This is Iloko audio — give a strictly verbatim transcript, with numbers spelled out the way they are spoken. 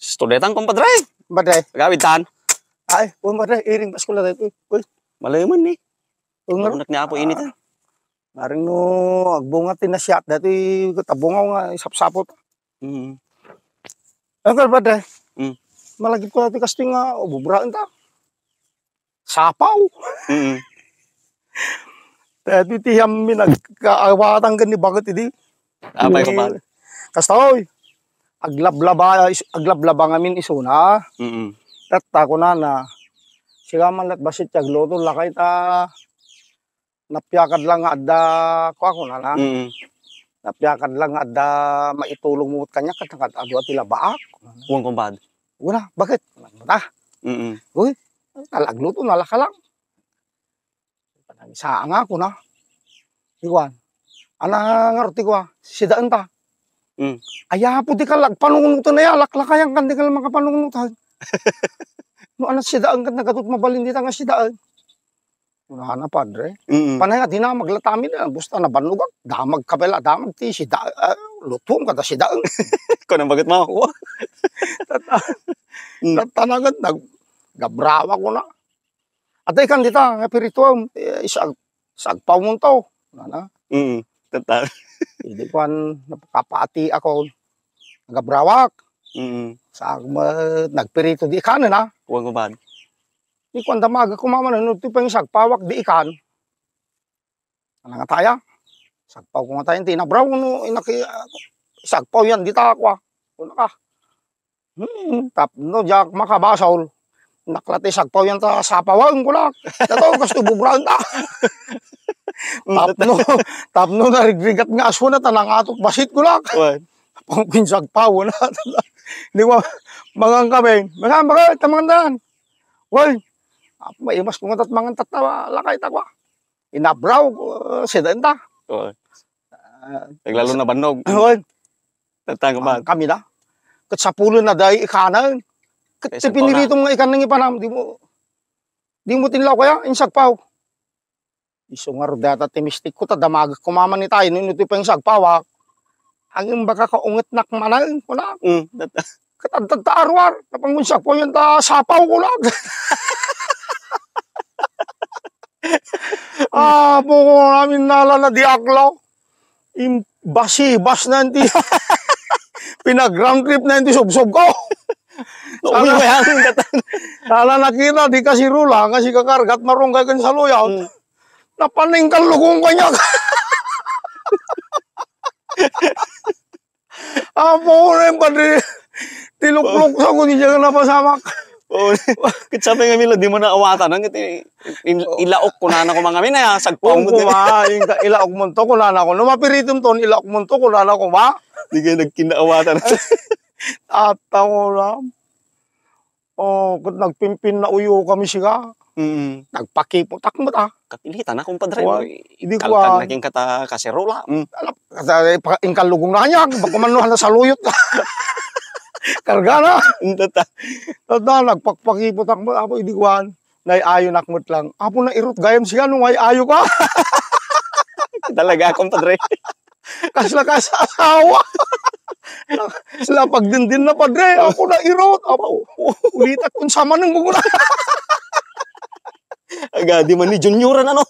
Studetang, kumpadre. Padre. Agawid tan. Ay, oh, padre, iring Pasko la daytoy. Uy. Malemen ni. Uy, nga. Unak ni Apo init, ah. Bareng no agbunga ti nasiat daytoy, ket abunga nga isapsapot. Mm. Uncle, padre. Mm. Malagipko daytoy kastoy nga ububraen ta. Sapaw. Mm. Daytoy ti amin nagkaawatan ken ni baket idi. Apay, ni, kumpadre? Kastoy, aglablaba, is-, aglablaba ngamin isuna. Mm. Tatta, kunana, "Sika man lat bassit ti agluto, lakay ta napiakad lang nga adda," kua, kunana. Mm. "Napiakad lang nga adda maitulong mo kaniak, ket nakad-adua ti labaak," kunana. Wen, kumpadre. Kuna, "Baket?" kunana. Mm. "Uy, agluto, nalaka lang." Panagsaang ako na. Ti kuan. Ana ngarud ti kua, sidaen ta. Mm. Ay, apo, di ka lagpanunutan aya, laklakayan kan, di ka lang makapanunutan. No, ana sidaen ket nagadut mabalin dita nga sidaen. Kunana, padre. Mm. Panay nga, dinamag la tamin, ah, basta nabannogak, damag ka pala, damag ti sida-, ah, lutuem kada sidaen. Kunana, baket mo? Tata-, Mm. Tatanagan, nag-, gabrawa ko na. Adda ikan dita nga pirituem, eh, isag-, sagpawmonto, kunana. Mm, tatta. Idi kuan, napakapaati ako, nagabrawak. Mm. Sa met, nagpirito di ikan, na. Wen, kumpadre. Di kuan, damagek ko mamano, no, ti pang sagpawak di ikan. Ana nga taya? Sagpaw ko nga tayo, ti nabraw, no, inaki-, sagpaw yan, dita, kua. Kunana ka. Hmm, tapno diak makabasol. Nakla ti sagpaw yan ta sapawan, kunak. Dato, kastoy bubraen ta. Mm, tapno, tapno narigrigat nga asuna ta nangatok bassit, kunak. Wen. Pangpinsagpaw na. Di ba, mangan kami. Mangan, mangan, tamangan. Wen. Apo, maimas ko nga tat mangan tatta, lakay ta, kua. Inabraw, uh, sidaen ta. Oo. Ah, naglalo na bannog. Wen. Tatta, kumpadre. Kami da. Ket sapulen na dayta ikanen. Ket ti piniritom nga ikan nga ipanam, di mo, di mo tinlaw kaya, insagpaw. Isu ngarud dayta ti mistikko, ta damagek ko mamano itay, no, no, ti pang sagpawak. Agin baka kaungetnak manen, kuna. Mm, tatta. Ket adda ta aruar, napangungsagpaw yan ta sapaw, kunak. Apo, amin nala na di aklaw. Imbasibas na ti pinaground trip na ti subsob ko. Uy, sala, may hangin ka tan- sala nakita, di kasi rula, kasi kakargat, marunggay kan saluyot. Hmm. Napaningkal lukong kanya. Apo, na yung padre. Tiluklok sa ko, di siya napasamak. Oo. Ket sapay ngamin la, di mo naawatan. Ang iti, in-, ilaok ko na ako, mga min, ay, sagpong mo din. Ilaok mo to, kunana ko. No, mapiritom ton, ilaok mo to, kunana ko, ba? Di kayo nagkinaawatan. Ata ko lang. Oh, ket nagpimpinauyo kami sika. Mm. Nagpakiputak met, ah. Kapilitan na, kumpadre, wan, no? Idi kaltan kuwan. Naging kata kaserola. Mm. Ala, kata, eh, pa-, ingkallugong na kanya, baka man no, nasaluyot. Karga na. Mm, tata. Tata, nagpakpakiputak met, apo, idi kuwan. Naiayonak met lang. Apo, nairot gayam sika, no, naiayo ka. Talaga, kumpadre. Kasla kas asawa. Sila pagdindin na, padre. Ako na irot. Apo, ulitak kung sama ng gugula. Agadi man ni Junior, ano?